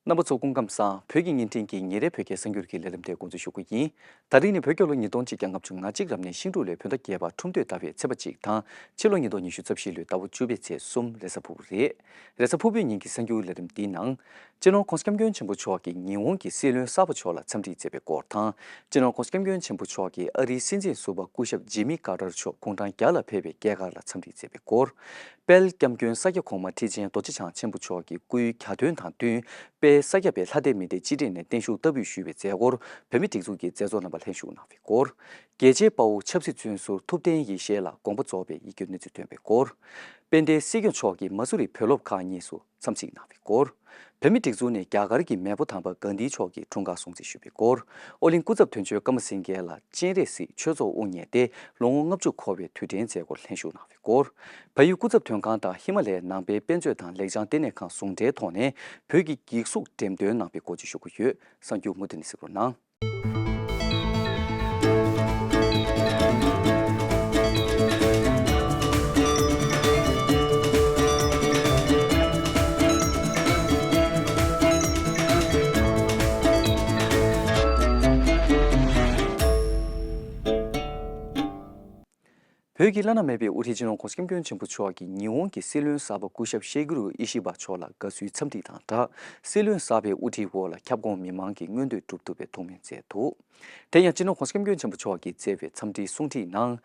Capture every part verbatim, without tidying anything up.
རྣམ་པ་ཚོ་སྐུ་ཁམས་བཟང་། བོད་ཀྱི་བརྙན་འཕྲིན་གྱི་ཉིན་རེའི་བོད་སྐད་གསར་འགྱུར་གྱི་ལས་རིམ་དེ་འགོ་འཛུགས་ཞུ་གི་ཡིན། ད་རིང་ནི་བོད་རྒྱལ་ལོ་ཉིས་སྟོང་གཅིག་བརྒྱ་ལྔ་བཅུ་ང་གཅིག་ལམ་ནས་ཤིང་འབྲུག་ལོའི་བོད་ཟླ་བརྒྱད་པ་ཁྲུམས་སྟོད་ཟླ་བའི་ཚེས་པ་གཅིག་དང་ཕྱི་ལོ་ཉིས་སྟོང་ཉི་ཤུ་རྩ་བཞི་ལོའི་ཟླ་བ་བཅུ་པའི་ཚེས་གསུམ་རེས་གཟའ་ཕུར་བུ་རེད། རེས་གཟའ་ཕུར་བུའི་ཉིན་གྱི་གསར་འགྱུར་ལས་རིམ་འདིའི་ནང་། སྤྱི་ནོར་༸གོང་ས་༸སྐྱབས་མགོན་ཆེན་པོ་མཆོག་གིས་ཉི་ཧོང་གི་སྲིད་བློན་གསར་པ་མཆོག་ལ་འཚམས་འདྲི་མཛད་པའི་སྐོར་དང་། སྤྱི་ནོར་༸གོང་ས་༸སྐྱབས་མགོན་ཆེན་པོ་མཆོག་གིས་ཨ་རིའི་སྲིད་འཛིན་ཟུར་པ་སྐུ་ཞབས་ཇི་མི་ཀར་ཏར་མཆོག་དགུང་གྲངས་བརྒྱ་ལ་ཕེབས་པའི་སྐྱེས་སྐར་ལ་འཚམས་འདྲི་མཛད་པའི་སྐོར། དཔལ་༸སྐྱབས་མགོན་ས་སྐྱ་གོང་མ་ཁྲི་ཆེན་རྡོ་རྗེ་འཆང་ཆེན་པོ་མཆོག་གི་སྐུའི་གྱ་སྟོན་དང་བསྟུན། དཔལ་ས་སྐྱ་པའི་ལྷ་སྡེ་མི་སྡེ་སྤྱི་སྒྲིག་ནས་བརྟན་བཞུགས་བསྟར་འབུལ་ཞུས་པའི་མཛད་སྒོར་བོད་མི་སྒྲིག་འཛུགས་ཀྱི་མཛད་གཙོ་རྣམ་པ་ལྷན་ཞུགས་གནང་བའི་སྐོར། རྒྱལ་གཅེས་དཔའ་བོ་ཆབ་སྲིད་བཙོན་ཟུར་ཐུབ་བསྟན་ཡེ་ཤེས་ལགས་དགོངས་པ་རྫོགས་པའི་ཡིད་སྐྱོའི་གནས་ཚུལ་ཐོན་པའི་སྐོར། དཔལ་ལྡན་སྲིད་སྐྱོང་མཆོག་གིས་མ་སུ་རི་བོད་སློབ་ཁག་གཉིས་སུ་འཚམས་གཟིགས་གནང་བའི་སྐོར། བོད་མི་སྒྲིག་འཛུགས་ནས་རྒྱ་གར་གྱི་མེས་པོ་དམ་པ་གྷན་དྷི་མཆོག་གི་འཁྲུངས་སྐར་སྲུང་བརྩི་ཞུས་པའི་སྐོར། ཨོ་གླིང་སྐུ་ཚབ་དོན་གཅོད་ཀརྨ་སེང་གེ་ལགས་སྤྱན་རས་གཟིགས་ཆོས་ཚོགས་དབུ་བརྙེས་ཏེ་ལོ་ངོ་ལྔ་བཅུ་འཁོར་བའི་དུས་དྲན་མཛད་སྒོར་ལྷན་ཞུགས་གནང་བའི་སྐོར། བལ་ཡུལ་སྐུ་ཚབ་དོན་ཁང་དང་ཧི་མ་ལ་ཡའི་ནང་པའི་དཔེ་མཛོད་དང་ལེགས་བྱང་ལྟེ་གནས་ཁང་ཟུང་འབྲེལ་ཐོག་ནས་བོད་ཀྱི་འགྱིག་གཟུགས་འགྲེམས་སྟོན་གནང་བའི་སྐོར་བཅས་ཞུ་གི་ཡོད། གསར་འགྱུར་མུ་མཐུད་ནས་གཟིགས་རོགས་གནང་། བོད་ཀྱི་བླ་ན་མེད་པའི་དབུ་ཁྲིད་སྤྱི་ནོར་༸གོང་ས་༸སྐྱབས་མགོན་ཆེན་པོ་མཆོག་གིས་ཉི་ཧོང་གི་སྲིད་བློན་གསར་པ་སྐུ་ཞབས་ཤེ་གུ་རུ་ཨི་ཤི་བ་མཆོག་ལ་དགའ་བསུའི་འཚམས་འདྲི་དང་སྦྲགས། སྲིད་བློན་གསར་པའི་དབུ་ཁྲིད་འོག་ལ་ཁྱབ་ཁོངས་མི་མང་གི་མངོན་འདོད་སྒྲུབ་ཐུབ་པའི་ཐུགས་སྨོན་མཛད་འདུག་དེ་ཡང་སྤྱི་ནོར་༸གོང་ས་༸སྐྱབས་མགོན་ཆེན་པོ་མཆོག་གིས་བསྩལ་བའི་འཚམས་འདྲིའི་གསུང་འཕྲིན་ནང་།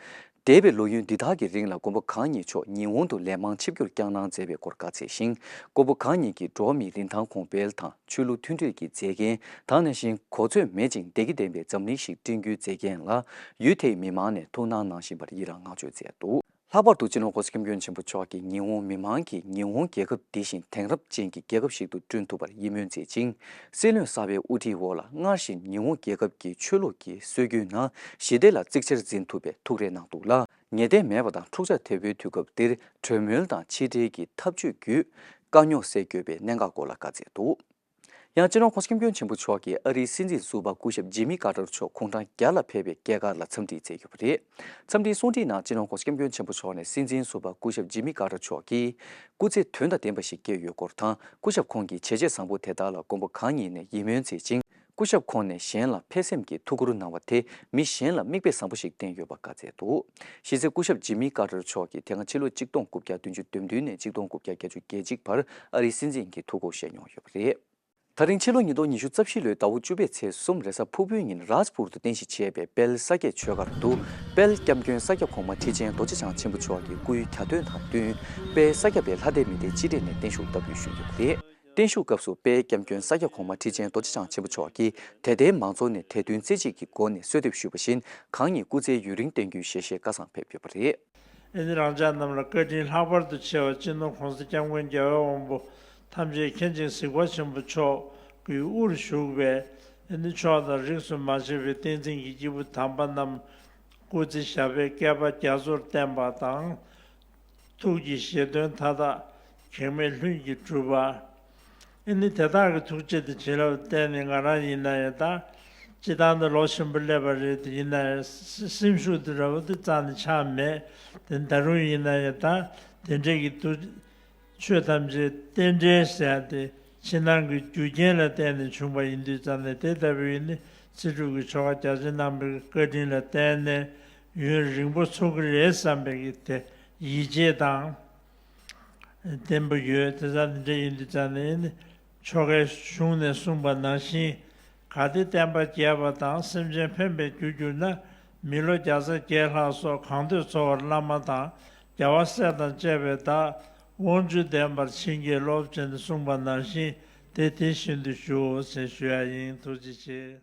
འདས་པའི་ལོ་ཡུན་འདི་དག་གི་རིང་ལ་མགོན་པོ་གང་ཉིད་མཆོག་ཉི་ཧོང་དུ་ལན་མང་ཆིབས་བསྒྱུར་བསྐྱངས་གནང་མཛད་པའི་སྐོར་བཀའ་སྩལ་ཞིང་། མགོན་པོ་གང་ཉིད་ཀྱིས་འགྲོ་བ་མིའི་རིན་ཐང་གོང་འཕེལ་དང་ཆོས་ལུགས་མཐུན་སྒྲིལ་གྱི་མཛེས་རྒྱན། ད་ག་ནང་བཞིན་གོ་ཚོད་མེད་ཅིང་བདེ་སྐྱིད་ལྡན་པའི་འཛམ་གླིང་ཞིག་བསྐྲུན་རྒྱུའི་མཛད་འགན་ལ་ཡུལ་དེའི་མི་མང་ནས་ཐུགས་སྣང་གནང་བཞིན་པར་ཡི་རངས་བསྔགས་བརྗོད་མཛད་འདུག་ལྷག་པར་དུ་སྤྱི་ནོར་༸གོང་ས་༸སྐྱབས་མགོན་ཆེན་པོ་མཆོག་གིས་ཉི་ཧོང་མི་མང་གིས་ཉི་ཧོང་རྒྱལ་ཁབ་འདི་བཞིན་དེང་རབས་ཅན་གྱི་རྒྱལ་ཁབ་ཞིག་ཏུ་བསྐྲུན་ཐུབ་པར་ཡིད་སྨོན་མཛད་ཅིང་། སྲིད་བློན་གསར་པའི་དབུ་ཁྲིད་འོག་ལ་སྔར་བཞིན་ཉི་ཧོང་རྒྱལ་ཁབ་ཀྱི་ཆོས་ལུགས་ཀྱི་སྲོལ་རྒྱུན་ནང་ཞི་བདེ་ལ་གཙིགས་ཆེར་འཛིན་ཐུབ་པའི་ཐུགས་རེ་གནང་འདུག་ལ། ངེས་གཏན་མེད་པ་དང་འཁྲུག་ཆ་དོད་པོའི་དུས་སྐབས་འདིར་གྲོས་མོལ་དང་ཕྱི་འབྲེལ་གྱི་ཐབས་ཇུས་བརྒྱུད་དཀའ་རྙོག་སེལ་དགོས་པའི་གནད་འགག་སྐོར་ལ་བཀའ་སྩལ་འདུག་ཡང་སྤྱི་ནོར་༸གོང་ས་༸སྐྱབས་མགོན་ཆེན་པོ་མཆོག་གིས་ཨ་རིའི་སྲིད་འཛིན་ཟུར་པ་སྐུ་ཞབས་ཇི་མི་ཀར་ཏར་མཆོག་དགུང་གྲངས་བརྒྱ་ལ་ཕེབས་པའི་སྐྱེས་སྐར་ལ་འཚམས་འདྲི་མཛད་ཡོད་པ་རེད། འཚམས་འདྲིའི་གསུང་འཕྲིན་ནང་སྤྱི་ནོར་༸གོང་ས་༸སྐྱབས་མགོན་ཆེན་པོ་མཆོག་ནས་སྲིད་འཛིན་ཟུར་པ་སྐུ་ཞབས་ཇི་མི་ཀར་ཏར་མཆོག་གིས་སྐུ་ཚེ་དོན་དང་ལྡན་པ་ཞིག་བསྐྱལ་ཡོད་སྐོར་དང་། སྐུ་ཞབས་ཁོང་གི་བྱས་རྗེས་བཟང་པོ་དེ་དག་ལ་མགོན་པོ་གང་ཉིད་ནས་ཡིད་སྨོན་མཛད་ཅིང་། སྐུ་ཞབས་ཁོང་ནས་གཞན་ལ་ཕན་སེམས་ཀྱི་ཐུགས་ཁུར་གནང་བ་དེ་མི་གཞན་ལ་མིག་དཔེ་བཟང་པོ་ཞིག་བསྟན་ཡོད་པ་བཀའ་སྩལ་འདུག་གཞི་རྩའི་སྐུ་ཞབས་ཇི་མི་ཀར་ཏར་མཆོག་གིས་དེ་སྔ་ཕྱི་ལོ་གཅིག་སྟོང་དགུ་བརྒྱ་བདུན་ཅུ་དོན་བདུན་ནས་གཅིག་སྟོང་དགུ་བརྒྱ་བརྒྱད་ཅུ་གྱ་གཅིག་བར་ཨ་རིའི་སྲིད་འཛིན་གྱི་ཐུགས་ཁུར་བཞེས་མྱོང་ཡོད་པ་རེད། ད་རིང་ཕྱི་ལོ་ཉིས་སྟོང་ཉི་ཤུ་རྩ་བཞི་ལོའི་ཟླ་བ་བཅུ་པའི་ཚེས་གསུམ་རེས་གཟའ་ཕུར་བུའི་ཉིན་རཱཇ་པུར་དུ་རྟེན་གཞི་བྱས་པའི་དཔལ་ས་སྐྱའི་ཆོས་སྒར་དུ་དཔལ་སྐྱབས་མགོན་ས་སྐྱ་གོང་མ་ཁྲི་ཆེན་རྡོ་རྗེ་འཆང་ཆེན་པོ་མཆོག་གི་སྐུའི་གྱ་སྟོན་དང་བསྟུན་དཔལ་ས་སྐྱ་པའི་ལྷ་སྡེ་མི་སྡེ་སྤྱི་སྒྲིག་ནས་བརྟན་བཞུགས་བསྟར་འབུལ་ཞུས་ཡོད་པ་རེད། བརྟན་བཞུགས་སྐབས་སུ་དཔལ་སྐྱབས་མགོན་ས་སྐྱ་གོང་མ་ཁྲི་ཆེན་རྡོ་རྗེ་འཆང་ཆེན་པོ་མཆོག་གིས་དད་ལྡན་མང་ཚོགས་ནས་དད་འདུན་རྩེ་གཅིག་གི་སྒོ་ནས་གསོལ་འདེབས་ཞུས་པ་བཞིན་གང་ཉིད་སྐུ་ཚེ་ཡུན་རིང་བརྟན་རྒྱུའི་ཞལ་བཞེས་བཀའ་བཟང་ཕེབས་ཡོད་པ་རེད། ཨེ་ནི་རང་ཅག་རྣམས་ལ་བཀའ་དྲིན་ལྷག་པར་དུ་ཆེ་བ་སྤྱི་ནོར་༸གོང་ས་༸སྐྱབས་མགོན་རྒྱལ་བའི་དབང་པོ་ཐམས་ཅད་མཁྱེན་ཅིང་གཟིགས་པ་ཆེན་པོ་མཆོག་གི་དབུར་བཞུགས་པའི་ཨེ་ནི་ཕྱོགས་དང་རིས་སུ་མ་ཆད་པའི་བསྟན་འཛིན་གྱི་སྐྱེས་བུ་དམ་པ་རྣམས་སྐུ་ཚེ་ཞབས་པད་བསྐལ་པ་རྒྱ་མཚོར་བརྟན་པ་དང་། ཐུགས་ཀྱི་བཞེད་དོན་མཐའ་དག་གེགས་མེད་ལྷུན་གྱིས་གྲུབ་པ། ཨེ་ནི་དེ་དག་གི་ཐུགས་རྗེ་དང་བྱིན་རླབས་བརྟེན་ནས་ང་རང་ཡིན་ན་ཡང་ད་སྤྱི་བཏང་དུ་ལོ་ཆེན་པོ་སླེབས་པ་རེད་དེ་ཡིན་ན་ཡང་སེམས་ཤུགས་དེ་འདྲ་བོ་དེ་རྩ་ནས་ཆག་མེད་དེ་ད་རུང་ཡིན་ན་ཡང་ད་དེ་འདྲའི་གི་ཐུགས་ཆོས་ཐམས་ཅད་རྟེན་འབྲེལ་ཟེར་ཏེ་ཕྱི་ནང་གི་རྒྱུ་རྐྱེན་ལ་བརྟེན་ནས་བྱུང་བ་ཡིན་དུས་ཙམ་ནས་དེ་ལྟ་བུའི་ནི་ཚེ་སྒྲུབ་ཀྱི་ཆོ་ག་རྒྱ་ཆེན་གནང་བའི་བཀའ་དྲིན་ལ་བརྟེན་ནས་ཡུན་རིང་པོ་འཚོ་གི་རེད་བསམ་པའི་གི་དེ་ཡིད་ཆེས་དང་། བརྟན་པོ་ཡོད། དེ་ཙམ་འདི་འདྲ་ཡིན་དུས་ཙམ་ནས་ནི་ཆོ་གའི་གཞུང་ནས་གསུངས་པ་ནང་བཞིན་གལ་ཏེ་བསྟན་པ་རྒྱས་པ་དང་སེམས་ཅན་ཕན་པའི་རྒྱུར་གྱུར་ན་མི་ལོ་བརྒྱ་རྩ་བརྒྱད་ལྷག་སོགས་གང་འདོད་འཚོ་བར་བླ་མ་དང་རྒྱལ་བ་སྲས་དང་བཅས་པའི་བདག་དབང་བཅུ་ལྡན་པར་བྱིན་གྱིས་རློབས་ཅེས་གསུངས་པ་ནང་བཞིན་དེ་དེ་བཞིན་དུ་ཞུའོ་ཞེས་ཞུ་ཡ་ཡིན། ཐུགས་རྗེ་ཆེ།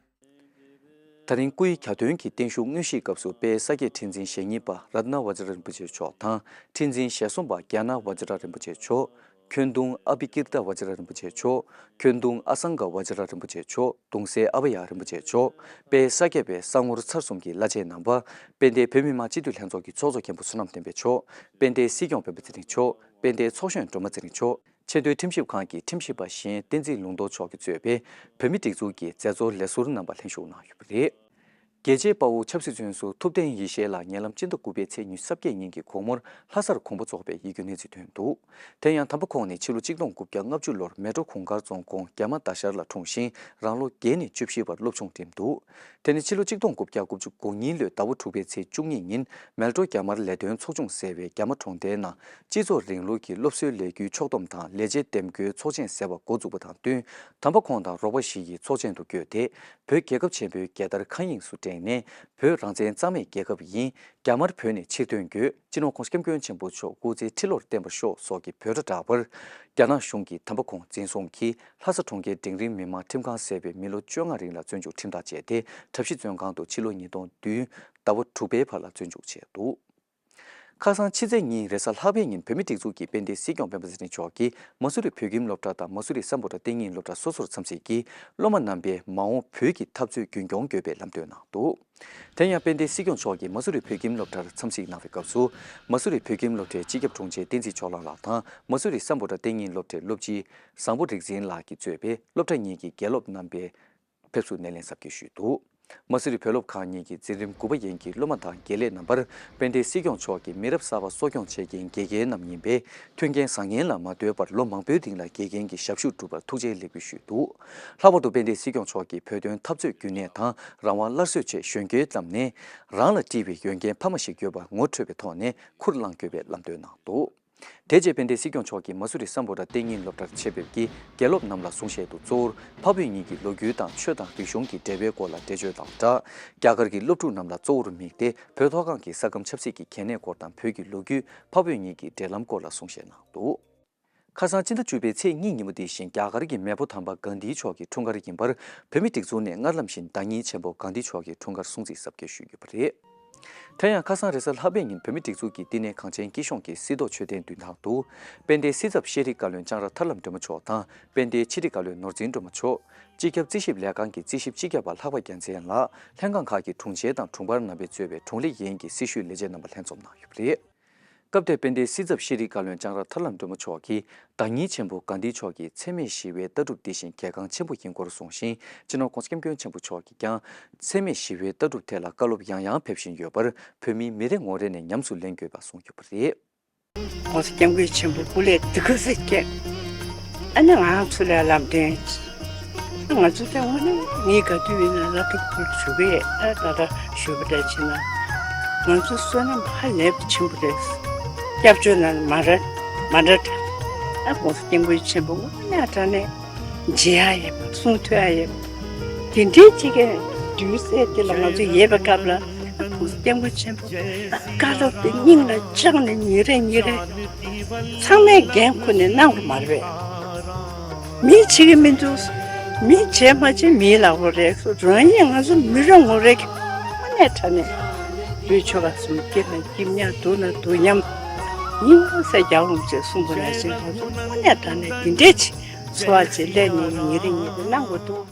ད་རིང་སྐུའི་གྱ་སྟོན་གྱི་བརྟན་བཞུགས་དངོས་གཞིའི་སྐབས་སུ་དཔལ་ས་སྐྱའི་ཁྲི་འཛིན་ཞེ་གཉིས་པ་རཏྣ་བཛྲ་རིན་པོ་ཆེ་མཆོག་དང་ཁྲི་འཛིན་ཞེ་གསུམ་པ་ཛྙཱ་ན་བཛྲ་རིན་པོ་ཆེ་མཆོག་ཁྱོན་བརྡུང་ཨ་བྷི་ཀིརྟ་བཛྲ་རིན་པོ་ཆེ་མཆོག་ཁྱོན་བརྡུང་ཨ་སངྒ་བཛྲ་རིན་པོ་ཆེ་མཆོག་གདུང་སྲས་ཨ་བྷ་ཡ་རིན་པོ་ཆེ་མཆོག་དཔལ་ས་སྐྱ་པའི་ས་ངོར་ཚར་གསུམ་གྱི་བླ་ཆེན་རྣམ་པ། དཔལ་ལྡན་བོད་མི་མང་སྤྱི་འཐུས་ལྷན་ཚོགས་ཀྱི་ཚོགས་གཙོ་མཁན་པོ་བསོད་ནམས་བསྟན་འཕེལ་མཆོག་དཔལ་ལྡན་སྲིད་སྐྱོང་སྤེན་པ་ཚེ་རིང་མཆོག་དཔལ་ལྡན་ཚོགས་གཞོན་སྒྲོལ་མ་ཚེ་རིང་མཆོག་ཆེས་མཐོའི་ཁྲིམས་ཞིབ་ཁང་གི་ཁྲིམས་ཞིབ་པ་གཞན་བསྟན་འཛིན་ལུང་རྟོགས་མཆོག་གིས་གཙོས་པའི་བོད་མི་སྒྲིག་འཛུགས་ཀྱི་མཛད་གཙོ་ལས་ཟུར་རྣམ་པ་ལྷན་ཞུགས་གནང་ཡོད་པ་རེད། རྒྱལ་གཅེས་དཔའ་བོ་ཆབ་སྲིད་བཙོན་ཟུར་ཐུབ་བསྟན་ཡེ་ཤེས་ལགས་ཉེ་ལམ་སྤྱི་ཟླ་དགུ་པའི་ཚེས་ཉི་ཤུ་རྩ་བརྒྱད་ཉིན་གྱི་དགོང་མོར་ལྷ་སར་དགོངས་པ་རྫོགས་པའི་ཡིད་སྐྱོའི་གནས་ཚུལ་ཐོན་འདུག་དེ་ཡང་དམ་པ་ཁོང་ནི་ཕྱི་ལོ་ཆིག་སྟོང་དགུ་བརྒྱ་ལྔ་བཅུ་ལོར་མལ་གྲོ་གུང་དཀར་རྫོང་ཁོངས་རྒྱ་མ་ད་ཤར་ལ་འཁྲུངས་ཤིང་རང་ལོ་བརྒྱད་ནས་བཅུ་བཞི་བར་སློབ་སྦྱོང་འགྲིམས་འདུག་དེ་ནི་ཕྱི་ལོ་ཆིག་སྟོང་དགུ་བརྒྱ་དགུ་བཅུ་གོ་གཉིས་ལོའི་ཟླ་བ་དྲུག་པའི་ཚེས་བཅུ་གཉིས་ཉིན་མལ་གྲོ་རྒྱ་དམར་ལས་དོན་ཚོགས་ཆུང་ཟེར་བའི་རྒྱ་མ་གྲོང་རྡལ་ནང་སྤྱི་ཚོགས་རིང་ལུགས་ཀྱི་སློབ་གསོའི་ལས་འགུལ་ཕྱོགས་བསྡོམས་དང་ལས་བྱེད་འདེམས་བསྐོའི་ཚོགས་ཆེན་ཟེར་བ་འགོ་བཙུགས་པ་དང་བསྟུན། དམ་པ་ཁོང་དང་རོགས་པ་བཞི་ཡིས་ཚོགས་ཆེན་དུ་བསྐྱོད་དེ། བོད་རྒྱལ་ཁབ་ཆེན་པོའི་རྒྱལ་དར་མཁའ་དབྱིངས་སུ་བསྒྲེངས་ནས། བོད་རང་བཙན་གཙང་མའི་རྒྱལ་ཁབ་ཡིན། རྒྱ་དམར་བོད་ནས་ཕྱིར་ཐོན་དགོས། སྤྱི་ནོར་༸གོང་ས་༸སྐྱབས་མགོན་ཆེན་པོ་མཆོག་སྐུ་ཚེ་ཁྲི་ལོར་བརྟན་པར་ཤོག་སོགས་ཀྱི་འབོད་སྒྲ་བསྒྲགས་པར། རྒྱ་ནག་གཞུང་གིས་དམ་པ་ཁོང་འཛིན་བཟུང་གིས་ལྷ་ས་གྲོང་ཁྱེར་འབྲིང་རིམ་མི་དམངས་ཁྲིམས་ཁང་ཟེར་བའི་མི་ལོ་བཅོ་ལྔ་རིང་ལ་བཙོན་འཇུག་ཁྲིམས་ཐག་བཅད་དེ། གྲྭ་བཞི་བཙོན་ཁང་དུ་ཕྱི་ལོ་ཉིས་སྟོང་བདུན་ཟླ་བ་དྲུག་པའི་བར་ལ་བཙོན་འཇུག་བྱས་འདུག་ཁ་སང་ཕྱི་ཚེས་ཉིན་རེས་གཟའ་ལྷག་པའི་ཉིན་བོད་མིའི་སྒྲིག་འཛུགས་ཀྱི་དཔལ་ལྡན་སྲིད་སྐྱོང་སྤེན་པ་ཚེ་རིང་མཆོག་གིས་མ་སུ་རི་བོད་ཁྱིམ་སློབ་གྲྭ་དང་མ་སུ་རི་སམ་བྷོ་ཊ་གཏན་ཉིན་སློབ་གྲྭ་སོ་སོར་འཚམས་གཟིགས་ཀྱིས་སློབ་མ་རྣམ་པས་མ་འོངས་བོད་ཀྱི་འཐབ་རྩོད་རྒྱུན་སྐྱོང་དགོས་པའི་ལམ་སྟོན་གནང་འདུག་དེ་ཡང་དཔལ་ལྡན་སྲིད་སྐྱོང་མཆོག་གིས་མ་སུ་རི་བོད་ཁྱིམ་སློབ་གྲྭར་འཚམས་གཟིགས་གནང་བའི་སྐབས་སུ། མ་སུ་རི་བོད་ཁྱིམ་སློབ་གྲྭའི་སྤྱི་ཁྱབ་དྲུང་ཆེ་བསྟན་འཛིན་ཕྱོགས་གླང་ལགས་དང་མ་སུ་རི་སམ་བྷོ་ཊ་གཏན་ཉིན་སློབ་གྲྭའི་སློབ་སྤྱི་བཟང་པོ་རིག་འཛིན་ལགས་ཀྱིས་གཙོས་པའི་སློབ་གྲྭ་གཉིས་ཀྱི་དགེ་སློབ་རྣམ་པས། ཕེབས་བསུ་སྣེ་ལེན་གཟབ་རྒྱས་ཞུས་འདུག་མ་སུ་རི་བོད་སློབ་ཁང་གཉིས་ཀྱི་འཛིན་རིམ་དགུ་པ་ཡན་གྱི་སློབ་མ་དང་དགེ་ལས་རྣམ་པར་དཔལ་ལྡན་སྲིད་སྐྱོང་མཆོག་གིས་མི་རབས་གསར་པ་གསོ་སྐྱོང་བྱེད་མཁན་དགེ་རྒན་རྣམས་ཡིན་པས། མཐུན་རྐྱེན་བཟང་ངན་ལ་མ་ལྟོས་པར་ལོ་མང་པོའི་རིང་ལ་དགེ་རྒན་གྱི་ཞབས་ཞུ་བསྒྲུབས་པར་ཐུགས་རྗེ་ལེགས་འབུལ་ཞུས་འདུག་ལྷག་པར་དུ་དཔལ་ལྡན་སྲིད་སྐྱོང་མཆོག་གིས་བོད་དོན་འཐབ་རྩོད་རྒྱུན་གནས་དང་རང་དབང་སླར་གསོའི་ཆེད་གཞོན་སྐྱེས་རྣམས་ནས་རང་ལ་དཀྲིས་པའི་འོས་འགན་འཕར་མ་ཞིག་ཡོད་པ་ངོ་འཕྲོད་པའི་ཐོག་ནས་ཁུར་བླངས་དགོས་པའི་ལམ་སྟོན་གནང་འདུག་དེ་རྗེས་དཔལ་ལྡན་སྲིད་སྐྱོང་མཆོག་གིས་མ་སུ་རི་སམ་བྷོ་ཊ་གཏན་ཉིན་སློབ་གྲྭར་ཆེད་ཕེབས་ཀྱིས་དགེ་སློབ་རྣམས་ལ་གསུང་བཤད་དུ་གཙོ་བོར་འཕགས་བོད་གཉིས་ཀྱི་ལོ་རྒྱུས་དང་ཆོས་དང་རིག་གཞུང་གི་འབྲེལ་བའི་སྐོར་ལ་འགྲེལ་བརྗོད་དང་སྦྲགས། རྒྱ་གར་གྱི་སློབ་ཕྲུག་རྣམས་ལ་གཙོ་བོར་དམིགས་ཏེ་བོད་མཐོ་སྒང་གི་ས་ཁམས་ཆབ་སྲིད་ཀྱི་གལ་གནད་སྐོར་དང་བོད་ཀྱི་ལོ་རྒྱུས་འཕགས་བོད་གཉིས་ཀྱི་འབྲེལ་ལམ་སྐོར་ལ་གསུང་བཤད་གནང་འདུག་ཁ་སང་སྤྱི་ཟླ་བཅུ་པའི་ཚེས་གཉིས་ཉིན་མོ་འདི་བཞིན་རྒྱ་གར་གྱི་མེས་པོ་དམ་པ་གྷན་དྷི་མཆོག་གི་འཁྲུངས་སྐར་ཡིན་པར་བོད་མིའི་སྒྲིག་འཛུགས་ནས་སྔར་ལམ་བཞིན་བདག་ཉིད་ཆེན་པོ་གྷན་དྷི་མཆོག་གི་འཁྲུངས་སྐར་སྲུང་བརྩི་གཟབ་རྒྱས་ཞུས་ཡོད་པ་རེད། དེ་ཡང་ཁ་སང་རེས་གཟའ་ལྷག་པའི་ཉིན་བོད་མིའི་སྒྲིག་འཛུགས་ཀྱི་བསྟི་གནས་གངས་ཅན་སྐྱིད་གཤོངས་ཀྱི་སྲིད་ཐོག་མཆོད་རྟེན་མདུན་ཐང་དུ། དཔལ་ལྡན་སྲིད་ཚབ་ཤེས་རིག་བཀའ་བློན་ལྕང་ར་ཐར་ལམ་སྒྲོལ་མ་མཆོག་དང་དཔལ་ལྡན་ཕྱི་དྲིལ་བཀའ་བློན་ནོར་འཛིན་སྒྲོལ་མ་མཆོག་སྤྱི་ཁྱབ་རྩིས་ཞིབ་ལས་ཁང་གི་རྩིས་ཞིབ་སྤྱི་ཁྱབ་པ་ལྷག་པ་རྒྱལ་མཚན་ལགས། ལྷན་ཁང་ཁག་གི་དྲུང་ཆེ་དང་དྲུང་འཕར་རྣམ་པས་གཙོས་པའི་དྲུང་ལས་ཡན་གྱི་སྲི་ཞུའི་ལས་བྱེད་རྣམ་པ་ལྷན་འཛོམས་གནང་ཡོད་པ་རེད། སྐབས་དེར་དཔལ་ལྡན་སྲིད་ཚབ་ཤེས་རིག་བཀའ་བློན་ལྕང་ར་ཐར་ལམ་སྒྲོལ་མ་མཆོག་གིས་བདག་ཉིད་ཆེན་པོ་གྷན་དྷི་མཆོག་གི་འཚེ་མེད་ཞི་བའི་ལྟ་གྲུབ་འདི་བཞིན་གལ་འགངས་ཆེན་པོ་ཡིན་སྐོར་གསུངས་ཤིང་། སྤྱི་ནོར་༸གོང་ས་༸སྐྱབས་མགོན་ཆེན་པོ་མཆོག་གིས་ཀྱང་འཚེ་མེད་ཞི་བའི་ལྟ་གྲུབ་དེ་ལ་བཀའ་སློབ་ཡང་ཡང་ཕེབས་བཞིན་ཡོད་པར་བོད་མི་མི་རེ་ངོ་རེ་ནས་ཉམས་སུ་ལེན་དགོས་པ་གསུངས་ཡོད་པ་རེད། ༸གོང་ས་༸སྐྱབས་མགོན་ཆེན་པོ་སྐུ་ལས་སྡུག་ག་ཟེར་སྐྱེ། ཨ་ནི་ང་ཚོ་ལ་ལམ་སྟོན། ང་ཚོ་ཀྱང་དངོས་གནས་ངའི་ག་དུས་ཡིན་ན་བླ་སྒྲུབ་ཁུལ་ཞུ་གི་ཡོད། ཨ་ད་ལྟ་ཞུ་བ་འདྲ་བྱས་ན། ང་ཚོ་བསོད་ནམས་ཧ་ལས་པ་ཆེན་པོ་རེད། སྐྱབས་བཅོལ་ནང་མ་རེད། མ་འདྲ་འདྲ། ཨ་༸གོང་ས་༸སྐྱབས་མགོན་ཆེན་པོ་དངོས་གནས་དྲང་གནས་མཇལ་ཡ་ཡོད་པ། གསུང་ཐོས་ཡ་ཡོད་པ། དེ་འདྲའི་ཅིག་གི་དུས་ཚོད་དེ་ལ་ང་ཚོ་ཡོད་པའི་སྐབས་ལ། ༸གོང་ས་༸སྐྱབས་མགོན་ཆེན་པོ་བཀའ་སློབ་དེ་སྙིང་ལ་བཅངས་ནས་ཉིན་རེ་ཉིན་རེ་ཚང་མས་འགན་ཁུར་ནས་གནང་དགོས་མ་རེད་པས། མིས་བྱེད་ཀྱི་མི་འདུག་མིས་བྱས་མ་བྱས་མིའི་ལག་པ་རེད། རང་ཉིད་ང་ཚོ་མི་རེ་ངོ་རེ་གི་དངོས་གནས་དྲང་གནས་ལུས་ཆོ་ག་གསུམ་སྐྱིད་ན་སྐྱིད་མཉམ་སྡུག་ན་སྡུག་མཉམ་ཉིན་མོ་ས་རྒྱག་འོང་ཅེས་གསུངས་པ་ནང་བཞིན་ང་ཚོ་དངོས་གནས་དྲང་གནས་འདི་འདྲས་ཅིག་འཚོ་བ་ཅིག་སླད་ནས་ཉིན་རེ་ཉིན་རེ་གནང་དགོས་འདུག་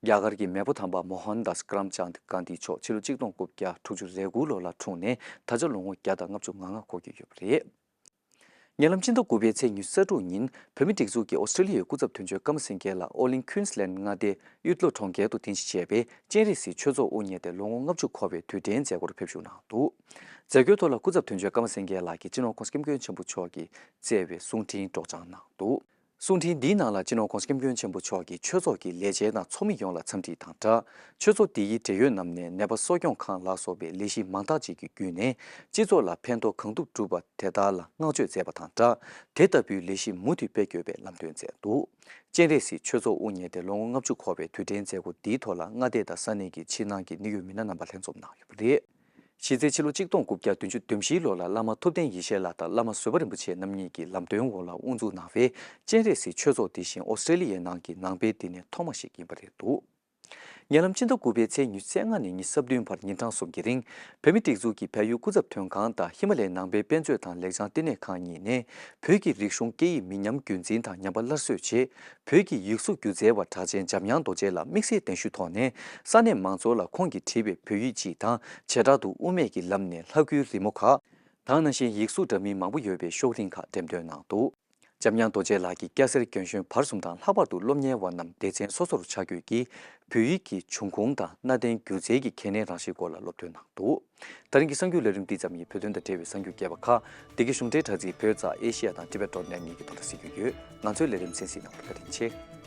རྒྱ་གར་གྱི་མེས་པོ་དམ་པ་མོ་ཧན་དཱས་ཀ་རམ་ཅཱནད་གྷན་དྷི་མཆོག་ཕྱི་ལོ་གཅིག་སྟོང་དགུ་བརྒྱ་དྲུག་ཅུ་རེ་དགུ་ལོ་ལ་འཁྲུངས་ནས་ད་ཆ་ལོ་ངོ་བརྒྱ་དང་ལྔ་བཅུ་ང་ལྔ་འཁོར་གྱི་ཡོད་པ་རེད། ཉེ་ལམ་ཕྱི་ཟླ་དགུ་པའི་ཚེས་ཉི་ཤུ་རྩ་དྲུག་ཉིན་བོད་མིའི་སྒྲིག་འཛུགས་ཀྱི་ཨོ་སི་ཀྲི་ལི་ཡའི་སྐུ་ཚབ་དོན་གཅོད་ཀརྨ་སེང་གེ་ལགས་ཨོ་གླིང་ཁུན་སི་ལན་མངའ་སྡེའི་ཡུལ་ལྷོ་གྲོང་ཁྱེར་དུ་རྟེན་གཞི་བྱས་པའི་སྤྱན་རས་གཟིགས་ཆོས་ཚོགས་དབུ་བརྙེས་ཏེ་ལོ་ངོ་ལྔ་བཅུ་འཁོར་བའི་དུས་དྲན་མཛད་སྒོར་ཕེབས་ཞུགས་གནང་འདུག་མཛད་སྒོའི་ཐོག་ལ་སྐུ་ཚབ་དོན་གཅོད་ཀརྨ་སེང་གེ་ལགས་ཀྱིས་སྤྱི་ནོར་༸གོང་ས་༸སྐྱབས་མགོན་ཆེན་པོ་མཆོག་གིས་བསྩལ་བའི་གསུང་འཕྲིན་སྒྲོག་སྦྱང་གནང་འདུག་གསུང་འཕྲིན་འདིའི་ནང་ལ་སྤྱི་ནོར་༸གོང་ས་༸སྐྱབས་མགོན་ཆེན་པོ་མཆོག་གིས་ཆོས་ཚོགས་ཀྱི་ལས་བྱེད་དང་ཚོགས་མི་ཡོངས་ལ་འཚམས་འདྲི་དང་སྦྲགས། ཆོས་ཚོགས་འདི་ཡི་འབྲེལ་ཡོད་རྣམས་ནས་ནད་པ་གསོ་སྐྱོང་ཁང་ལ་སོགས་པའི་ལས་གཞི་མང་དག་ཅིག་གི་བརྒྱུད་ནས་སྤྱི་ཚོགས་ལ་ཕན་ཐོགས་གང་ཐུབ་བསྒྲུབས་པ་དེ་དག་ལ་བསྔགས་བརྗོད་མཛད་པ་དང་སྦྲགས། དེ་ལྟ་བུའི་ལས་གཞི་མུ་མཐུད་སྤེལ་དགོས་པའི་ལམ་སྟོན་མཛད་འདུག་སྤྱན་རས་གཟིགས་ཆོས་ཚོགས་དབུ་བརྙེས་ཏེ་ལོ་ངོ་ལྔ་བཅུ་འཁོར་བའི་དུས་དྲན་མཛད་སྒོ་འདིའི་ཐོག་ལ་མངའ་སྡེ་དང་ས་གནས་ཀྱི་ཕྱི་ནང་གི་གནད་ཡོད་མི་སྣ་རྣམ་པ་ལྷན་འཛོམས་གནང་ཡོད་པ་རེད། གཞི་རྩའི་ཕྱི་ལོ་གཅིག་སྟོང་དགུ་བརྒྱ་བདུན་ཅུ་དོན་བཞིའི་ལོ་ལ་བླ་མ་ཐུབ་བསྟན་ཡེ་ཤེས་ལགས་དང་བླ་མ་བཟོད་པ་རིན་པོ་ཆེ་རྣམ་གཉིས་ཀྱི་ལམ་སྟོན་འོག་ལ་དབུ་འཛུགས་གནང་བའི་སྤྱན་རས་གཟིགས་ཆོས་ཚོགས་འདི་བཞིན་ཨོ་སི་ཀྲི་ལི་ཡའི་ནང་གི་ནང་པའི་འདི་ནས་ཐོག་མ་ཞིག་ཡིན་པ་རེད་འདུག་ཉེ་ལམ་ཕྱི་ཟླ་དགུ་པའི་ཚེས་ཉི་ཤུ་རྩ་ལྔ་ནས་ཉི་ཤུ་རྩ་བདུན་བར་ཉིན་གྲངས་གསུམ་གྱི་རིང་། བོད་མིའི་སྒྲིག་འཛུགས་ཀྱི་བལ་ཡུལ་སྐུ་ཚབ་དོན་ཁང་དང་ཧི་མ་ལའི་ནང་པའི་དཔེ་མཛོད་དང་ལེགས་བྱང་བསྟི་གནས་ཁང་གཉིས་ནས། བོད་ཀྱི་རིག་གཞུང་སྐད་ཡིག་མི་ཉམས་རྒྱུན་འཛིན་དང་ཉམས་པ་སླར་གསོའི་ཆེད། བོད་ཀྱི་ཡིག་གཟུགས་སྒྱུ་རྩལ་བ་གྲགས་ཅན་འཇམ་དབྱངས་རྡོ་རྗེ་ལ་དམིགས་བསལ་གདན་ཞུ་ཐོག་ནས། ས་གནས་མང་ཚོགས་ལ་ཁོང་གིས་བྲིས་པའི་བོད་ཡིག་སྤྱི་དང་། བྱེ་བྲག་ཏུ་དབུ་མེད་ཀྱི་ལམ་ནས་ལྷ་སྐུའི་རི་མོ་ཁག་དང་། ནང་བཞིན་ཡིག་གཟུགས་འདྲ་མིན་མང་པོ་ཡོད་པའི་ཤོག་རིང་ཁག་འགྲེམས་སྟོན་གནང་འདུག་འཇམ་དབྱངས་རྡོ་རྗེ་ལགས་ཀྱིས་སྐྱ་སེར་རྒན་གཞོན་བར་གསུམ་དང་ལྷག་པར་དུ་སློབ་གཉེར་བ་རྣམས་སྡེ་ཚན་སོ་སོར་ཆ་བགོས་ཀྱིས་བོད་ཡིག་གི་འབྱུང་ཁུངས་དང་གནའ་དེང་སྒྱུ་རྩལ་གྱི་གལ་གནད་རང་བཞིན་སྐོར་ལ་སློབ་སྟོན་གནང་འདུག། ད་རིང་གི་གསར་འགྱུར་ལས་རིམ་འདི་ཙམ་ཡིན། བོད་དོན་དང་འབྲེལ་བའི་གསར་འགྱུར་རྒྱས་པ་ཁག་འདི་གའི་གཞུང་འབྲེལ་དྲ་ཚིགས་བོད་ཙ་ཨེ་ཤི་ཡ་དང་ཊི་བེ་ཊི་ཌོ་ཊི་ནེ་ཊི་གཉིས་ཀྱི་ཐོག་ལ་གཟིགས་རྒྱུ་ཡོད། ང་ཚོའི་ལས་རིམ་གསན་གཟིགས་གནང་བར་བཀའ་དྲིན་ཆེ།